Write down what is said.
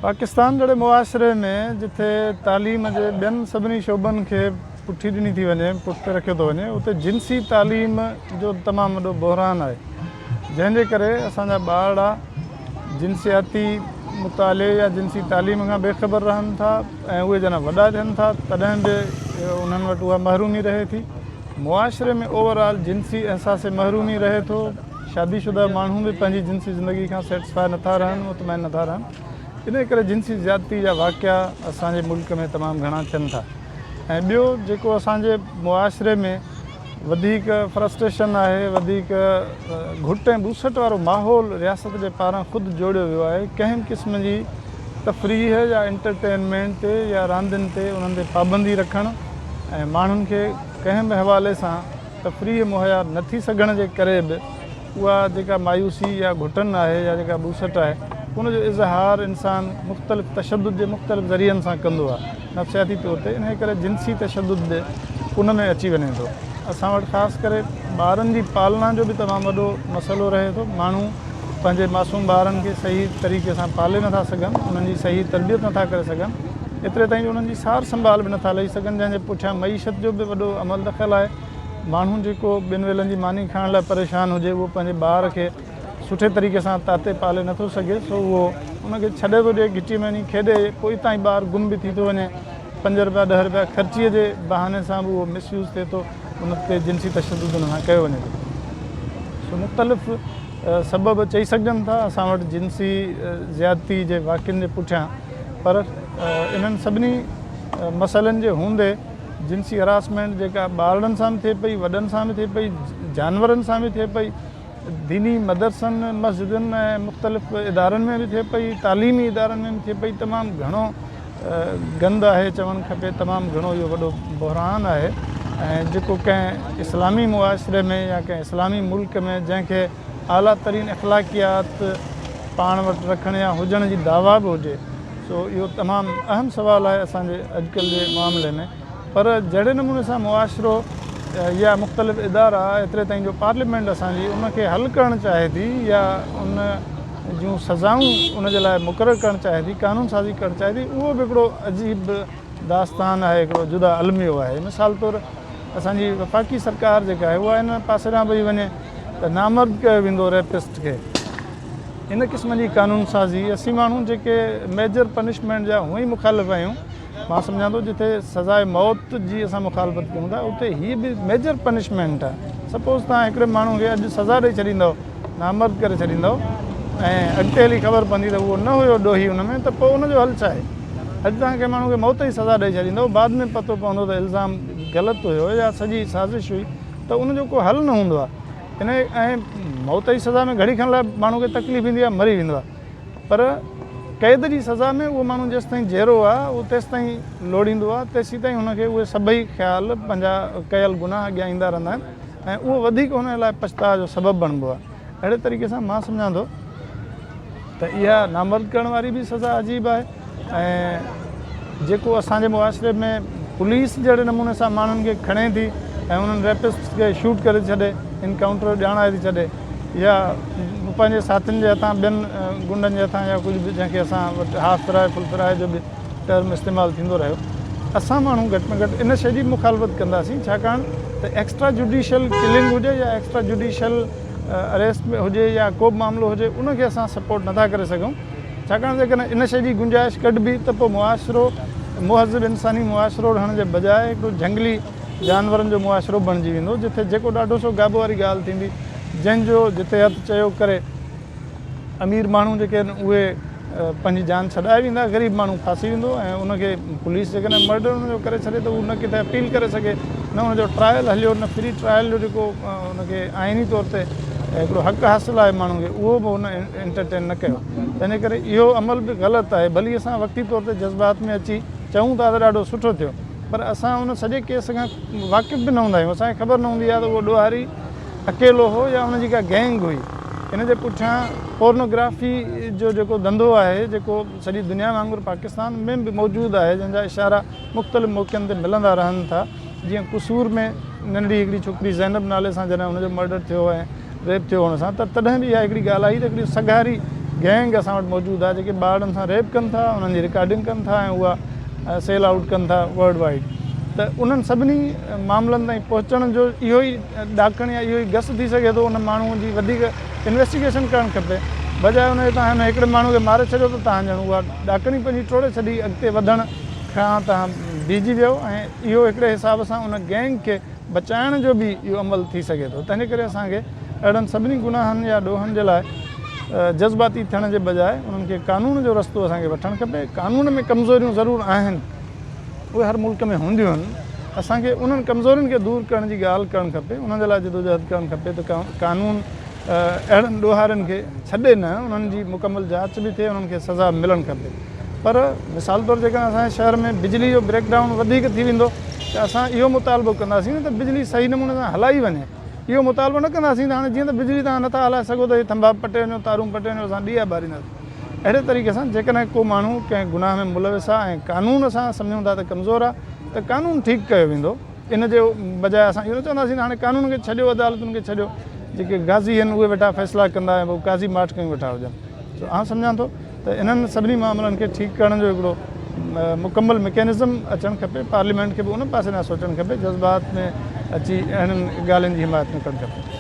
پاڪستان جهڙي معاشري ۾ جتي تعليم جي ٻين سڀني شعبن کي پٺي ڏني ٿي وڃي، پٺتي رکيو ٿو وڃي، اتي جنسي تعليم جو تمام وڏو بحران آهي، جنهن جي ڪري اسان جا ٻارڙا جنسياتي مطالعي يا جنسي تعليم کان بي خبر رهن ٿا ۽ اهي جڏهن وڏا ٿين ٿا تڏهن به انهن وٽ اها محرومي رهي ٿي. معاشري ۾ اوور آل جنسي احساس محرومي رهي ٿو. شادي شده ماڻهو به پنهنجي جنسي زندگي کان سيٽسفائي نٿا رهن، مطمئن نٿا رهن. انهي ڪري جنسي زيادتي جا واقعا اسان جي ملڪ ۾ تمام گهڻا ٿين ٿا ۽ ٻيو جيڪو اسان جي معاشري ۾ وڌيڪ فرسٽريشن آهي، وڌيڪ گهٽ ۽ ٻوسٽ وارو ماحول رياست جي پاران خود جوڙيو ويو آهي، ڪنهن به قسم جي تفريح يا انٽرٽينمينٽ تي يا راندين تي انهن تي پابندي رکڻ ۽ ماڻهن کي ڪنهن به حوالي سان تفريح مهيا نه ٿي سگهڻ جي ڪري به اها جيڪا مايوسي يا گهٽن آهي يا جيڪا ٻوسٽ آهي ان جو اظهار انسان مختلف تشدد جي مختلف ذريعن سان ڪندو آهي نفسياتي طور تي انهي ڪري جنسي تشدد به ان ۾ اچي وڃي ٿو. اسان وٽ خاص ڪري ٻارن جي پالنا جو به تمام وڏو مسئلو رهي ٿو ماڻهو پنهنجي معصوم ٻارن کي صحيح طريقي سان پالي نٿا سگهن انهن جي صحيح تربيت نٿا ڪري سگهن ايتري تائين جو انهن جي سار سنڀال به نٿا لهي سگهن جنهن جي پٺيان معيشت جو به وڏو عمل دخل آهي. ماڻهو جيڪو ٻن ويلن جي ماني کائڻ لاء پريشان هجي اهو پنهنجي ٻار کي سٺي طريقي سان تاتي پالي نٿو سگهي سو اهو ان کي ڇڏي ٿو ڏئي گهٽي ۾ وڃي کيڏي پوء اتان ئي ٻار گم به ٿي ٿو وڃي پنج رپيا ڏهه رپيا خرچيء جي بهاني سان به اهو مس يوز ٿئي ٿو ان تي جنسي تشدد ان سان ڪيو وڃي ٿو سو مختلف سبب چئي سگهجن ٿا اسان وٽ جنسي زيادتي جي واقعن جي پٺيان پر انهن سڀني مسئلن جي هوندي جنسي هراسمينٽ جيڪا ٻارڙن سان به ٿئي پئي، وڏن سان به ٿئي پئي، جانورن سان به ٿئي پئي، ديني مدرسن، مسجدن ۽ مختلف ادارن ۾ به ٿئي پئي، تعليمي ادارن ۾ به ٿئي پئي، تمام گهڻو گند آهي چوڻ کپي، تمام گهڻو اهو وڏو بحران آهي ۽ جيڪو ڪنهن اسلامي معاشري ۾ يا ڪنهن اسلامي ملڪ ۾ جنهن کي اعليٰ ترين اخلاقيات پاڻ وٽ رکڻ يا هجڻ جي دعويٰ به هجي سو اهو تمام اهم سوال آهي اسان جي اڄڪلهه جي معاملي ۾ پر جهڙي نموني سان معاشرو يا مختلف ادارا ايتري تائين جو پارليامينٽ اسان جي ان کي حل ڪرڻ چاهي ٿي يا ان جون سزائون ان جي لاء مقرر ڪرڻ چاهي ٿي قانون سازي ڪرڻ چاهي ٿي اهو به هڪڙو عجيب داستان آهي هڪڙو جدا الميو آهي مثال طور اسان جي وفاقي سرڪار جيڪا آهي اها ان پاسي ڏانهن پئي وڃي ته نامرد ڪيو ويندو ريپسٽ کي ان قسم جي قانون سازي اسين ماڻهو جيڪي ميجر پنشمينٽ جا هونئن ئي مخالف آهيون مان سمجهان ٿو جتي سزاء موت جي اسان مخالفت ڪيون ٿا اتي هي به ميجر پنشمينٽ آهي سپوز توهان هڪڙي ماڻهو کي اڄ سزا ڏئي ڇڏيندؤ نامرد ڪري ڇڏيندؤ ۽ اڳتي هلي خبر پوندي ته اهو نه هيو ڏوهي ان ۾ ته پوء ان جو حل ڇا آهي اڄ توهان ڪنهن ماڻهو کي موت جي سزا ڏئي ڇڏيندؤ بعد ۾ پتو پوندو ته الزام غلط هيو يا سڄي سازش هئي ته ان جو ڪو حل نه هوندو آهي انهيء ۽ موت جي سزا ۾ گهڙي کن لاء ماڻهو کي تڪليف ايندي آهي، مري ويندو آهي، پر قيد جي سزا ۾ اهو ماڻهو جيستائين جيئرو آهي، اهو تيستائين لوڙيندو آهي، تيسيتائين هن کي اهي سڀئي خيال پنهنجا ڪيل گناهه اڳيان ايندا رهندا آهن ۽ اهو وڌيڪ هن لاء پڇتاء جو سبب بڻبو آهي. اهڙي طريقي سان مان سمجهان ٿو ته اها نامرد ڪرڻ واري به سزا عجيب آهي ۽ جيڪو اسان جي معاشري ۾ پوليس جهڙي نموني سان ماڻهن کي کڻي ٿي ۽ انهن ريپسٽس کي شوٽ ڪري ٿي ڇڏي انڪائونٽر ڄاڻائي ٿي ڇڏي يا پنهنجي ساٿين جي هٿان ٻين گنڊن جي هٿان يا ڪجهه به جنهن کي اسان وٽ هاف فرائي فل فرائي جو به ٽرم استعمال ٿيندو رهيو اسان ماڻهو گهٽ ۾ گهٽ ان شيء جي مخالفت ڪنداسين ڇاڪاڻ ته ايڪسٽرا جوڊيشل ڪلنگ هجي يا ايڪسٽرا جوڊيشل اريسٽ هجي يا ڪو به معاملو هجي ان کي اسان سپورٽ نٿا ڪري سگهون ڇاڪاڻ ته جيڪڏهن ان شيء جي گنجائش ڪڍبي ته پوء معاشرو مهذب انساني معاشرو رهڻ جي بجاء هڪڙو جهنگلي جانورن جو معاشرو بڻجي ويندو جتي جيڪو ڏاڍو سو گابو واري ڳالهه ٿيندي جنهن جو جتي هٿ چيو ڪري امير ماڻهو جيڪي آهن اهي پنهنجي جان ڇڏائي ويندا غريب ماڻهو ڦاسي ويندو ۽ ان کي پوليس جيڪڏهن مرڊر ان جو ڪري ڇڏي ته هو نه ڪٿي اپيل ڪري سگهي نه ان جو ٽرائل هليو نه فري ٽرائل جو جيڪو ان کي آئيني طور تي هڪڙو حق حاصل آهي ماڻهو کي اهو به هن انٽرٽين نه ڪيو تنهنجي ڪري اهو عمل به غلط آهي ڀلي اسان وقتي طور تي جذبات ۾ اچي چئون ٿا ته ڏاڍو سٺو ٿيو پر اسان ان سڄي ڪيس کان واقف به نه هوندا آهيون اسان کي خبر نه هوندي آهي ته اهو ڏوهاري اڪيلو هو يا ان جي ڪا گينگ هئي ان جي پٺيان پورنوگرافي جو جيڪو ڌنڌو آهي جيڪو سڄي دنيا وانگر پاڪستان ۾ به موجود آهي جنهن جا اشارا مختلف موقعن تي ملندا رهن ٿا جيئن قصور ۾ ننڍڙي هڪڙي ڇوڪري زينب نالي سان جڏهن ان جو مرڊر ٿيو ۽ ريپ ٿيو هن سان ته تڏهن به اها هڪڙي ڳالهه آئي ته هڪڙي سگهاري گينگ اسان وٽ موجود آهي جيڪي ٻارڙن سان ريپ ڪن ٿا انهن جي رڪارڊنگ ڪن ٿا ۽ اها سيل آئوٽ ڪن ٿا ورلڊ وائيڊ ته انهن سڀني معاملن تائين پهچڻ جو اهو ئي ڏاڪڻ يا اهو ئي گس ٿي سگهي ٿو ان ماڻهو جي وڌيڪ انويسٽيگيشن ڪرڻ کپي بجاء ان جي توهان هن هڪڙي ماڻهو کي ماري ڇڏيو ته توهان ڄڻ اها ڏاڪڻ ئي پنهنجي ٽوڙي ڇڏي اڳتي وڌڻ کان توهان بيهجي ويو ۽ اهو هڪڙي حساب سان ان گينگ کي بچائڻ جو به اهو عمل ٿي سگهي ٿو تنهنجي ڪري اسان کي اهڙن سڀني گناهن يا ڏوهن جي لاء جذباتي ٿيڻ جي بجاء انهن کي قانون جو رستو اسان کي وٺڻ کپي. قانون ۾ ڪمزوريون ضرور آهن، اهي هر ملڪ ۾ هونديون آهن، اسان کي انهن ڪمزورين کي دور ڪرڻ جي ڳالهه ڪرڻ کپي، انهن جي لاء جدوجهد ڪرڻ کپي ته قانون اهڙن ڏوهارين کي ڇڏي نه، انهن جي مڪمل جاچ به ٿئي، انهن کي سزا ملڻ کپي. پر مثال طور جيڪڏهن اسان جي شهر ۾ بجلي جو بريڪ ڊائون وڌيڪ ٿي ويندو ته اسان اهو مطالبو ڪنداسين نه ته بجلي صحيح نموني سان هلائي وڃي. اهو مطالبو نه ڪنداسين ته هاڻي جيئن ته بجلي توهان نٿا هلائي سگهو ته هي ٿنڀا پٽي وڃو، تارون پٽي وڃو، اسان ڏيئا ٻارينداسين. اهڙي طريقي سان جيڪڏهن ڪو ماڻهو ڪنهن گناهه ۾ ملوث آهي ۽ قانون سان سمجهون ٿا ته ڪمزور آهي ته قانون ٺيڪ ڪيو ويندو. ان جي بجاء اسان اهو نه چونداسين ته هاڻي قانون کي ڇڏيو، عدالتن کي ڇڏيو، جيڪي قاضي آهن اهي ويٺا فيصلا ڪندا ۽ پوء قاضي ماٺ ڪيون ويٺا هجن. سو آئون سمجهان ٿو ته انهن سڀني معاملن کي ٺيڪ ڪرڻ جو هڪڙو مڪمل مڪينزم اچڻ کپي، پارليامينٽ کي به ان پاسي ڏانهن سوچڻ کپي، جذبات ۾ اچي اهڙين ڳالهين جي حمايت نه ڪرڻ کپي.